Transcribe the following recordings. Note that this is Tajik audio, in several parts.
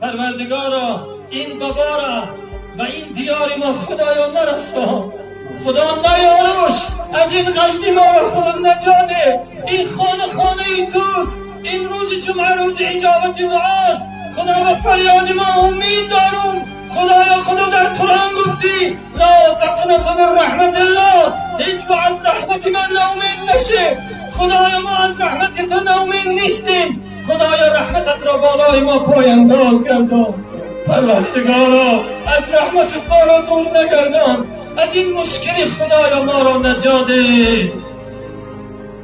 Парвардигоро, ин вабора ба ин диёри мо, Худоё, нарасон. Худо наёруш, аз ин ғазни мо ба худ наҷот деҳ. Ин хона хонаи туст. Ин рӯзи ҷумъа рӯзи иҷобати дуост. Худо, ба фарёди мо умед дорум. Худоё, худо, дар Қуръон гуфтӣ: لا تقنطوا من رحمة الله. Ҳеҷгоҳ аз раҳмати ман ноумед наше. Худоё, мо аз раҳмати ту ноумед нестем. Худоё, раҳматат ро болои мо пойандоз гардон. Парвардигоро, аз раҳматат моро дур нагардон. Аз ин мушкили, Худоё, моро наҷот деҳ.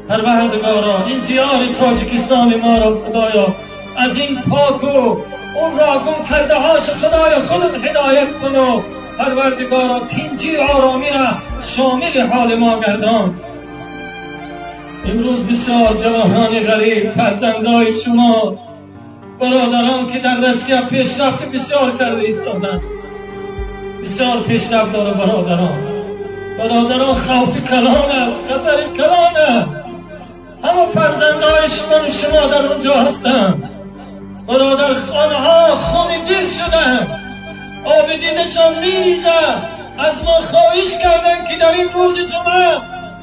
Парвардигоро, ин диёри Тоҷикистони моро, Худоё, аз ин поку он роҳ гум кардаҳош, Худоё, худат ҳидоят куну, Парвардигоро, тинҷӣ оромиро шомили ҳоли мо гардон. Имрӯз бисёр ҷавонони ғариб, фарзандои шумо, бародарон, ки дар Россия пешрафти бисёр карда истоданд, бисёр пешрафт дора. Бародарон, бародарон, хавфи калон аст, хатари калон аст. Ҳама фарзандои шумо дар он ҷо ҳастанд. Бародар, онҳо хуни дил шуданд, оби дидашон меризад. Аз мо хоҳиш карданд, ки дар ин рӯзи ҷумъа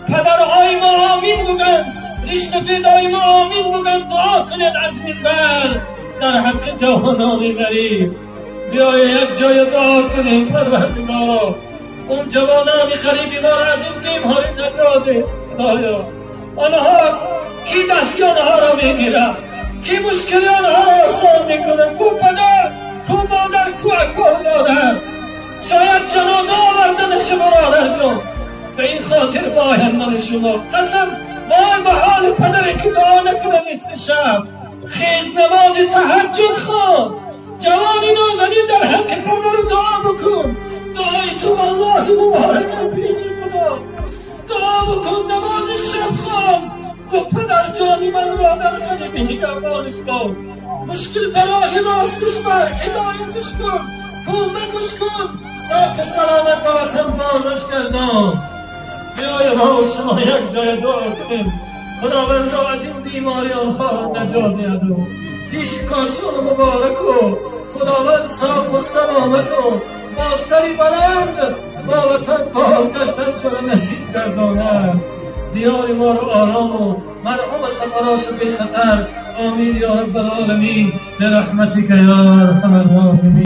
падарҳои мо омин буганд, риштафедои мо омин буганд, дуо кунед аз минбар дар ҳаққи ҷавонони ғариб. Биёед, як ҷоя дуо кунем. Парвардигоро, он ҷавонони ғариби моро аз ин беморӣ наҷот деҳ. Худоё, онҳо ки дасти онҳоро мегирад, ки мушкили онҳоро осон мекунад? Ку падар, ку модар, ку акоҳ, додар? Шояд ҷаноза оварда наша, бародарҷон. Ба ин хотир бояд ман шумо, қасам, вой ба ҳоли падаре, ки дуо накунад нисфи шаб. Хез, намози таҳаҷҷуд хон, ҷавони нозанин, дар ҳаққи падару дуо бикун. Дуои ту валлоҳи муборакам пеши Худо. Дуо бикун, намози шаб хон, гу: падарҷони ман ро дар ғариби нигаҳбониш кун, мушкил ба роҳи ростиш бар, ҳидоятиш кун, кӯмакш кун, соқи саломат ба ватан бозаш гардон. Биёед, мо шумо як ҷоя дуо кунем, Худовандо аз ин беморӣ онҳоро наҷот диҳаду пеши коршон мубораку, Худованд соқу саломату бо сари баланд бо ватан бозгаштаншона насиб гардонад, диёри моро орому марҳума сафарошу бехатар. Омин ё раббал оламин, برحمتك يا ارحم الراحمين.